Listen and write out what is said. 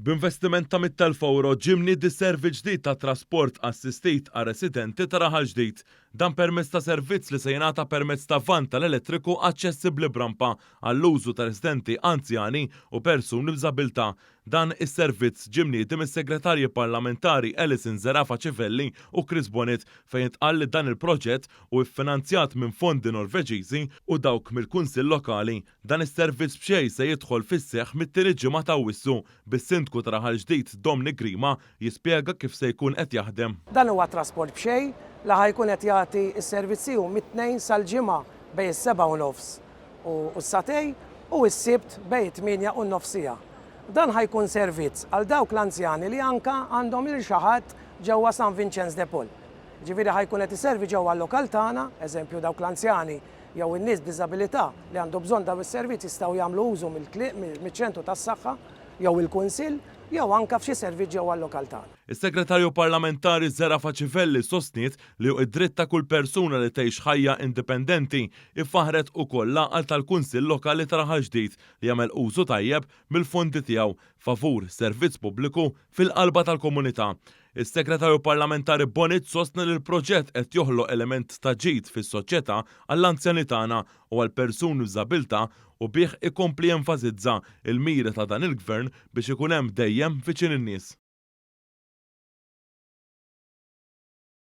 B'investiment ta' €100,000 ġie mniedi servizz ġdid ta' trasport assistit għar-residenti ta' Raħal Ġdid. Dan permezz ta' servizz li se jingħata permezz ta' vann tal-elettriku aċċessibbli b'rampa għall-użu ta' residenti anzjani u persuni b'diżabilità. Dan is-servizz ġie mniedi mis-Segretarji Parlamentari Alison Zerafa Civelli u Chris Bonett fejn intqal li dan il-proġett hu ffinanzjat minn fondi Norveġiżi u dawk mill-Kunsill Lokali. Dan is-servizz b'xejn se jidħol fis-seħħ mit-tieni ġimgħa ta' Awwissu, bis-Sindku ta' Raħal Ġdid Dominic Grima jispjega kif se jkun qed jaħdem. Dan huwa trasport b'xejn li ħa jkun qed jagħti s-servizz tiegħu mit-Tnejn sal-Ġimgħa bejn is-sebgħa u nofs u s-sagħtejn u s-Sibt bejn it-tmienja u n-nofs siegħa. Dan ħa jkun servizz għal dawk l-anzjani li anka għandhom lil xi ħadd ġewwa San Vinċenz de Paul. Jiġifieri ħa jkun qed iservi ġewwa l-lokal tagħna, eżempju dawk l-anzjani jew in-nies b'diżabilità li għandu bżonn dawn is-servizz jistgħu jagħmlu użu mill-ċentru tas-saħħa jew il-kunsill jew anka f'xi servizz ġewwa l-lokal tagħna. Is-Segretarju Parlamentari Zerafa Civelli sostniet li hu d-dritt ta' kull persuna li tgħix ħajja indipendenti. Ifaħħret ukoll l-għaqal tal-Kunsill Lokali ta' Raħal Ġdid li jagħmel użu tajjeb mill-fondi tiegħu favur servizz pubbliku fil-qalba tal-komunità. Is-Segretarju Parlamentari Bonnici sostna li l-proġett qed joħloq element ta' ġid fis-soċjetà għall-anzjani tagħna u għal persuni b'diżabilità u bih ikompli jenfasizza l-mira ta' dan il-Gvern biex ikun hemm dejjem viċin in-nies.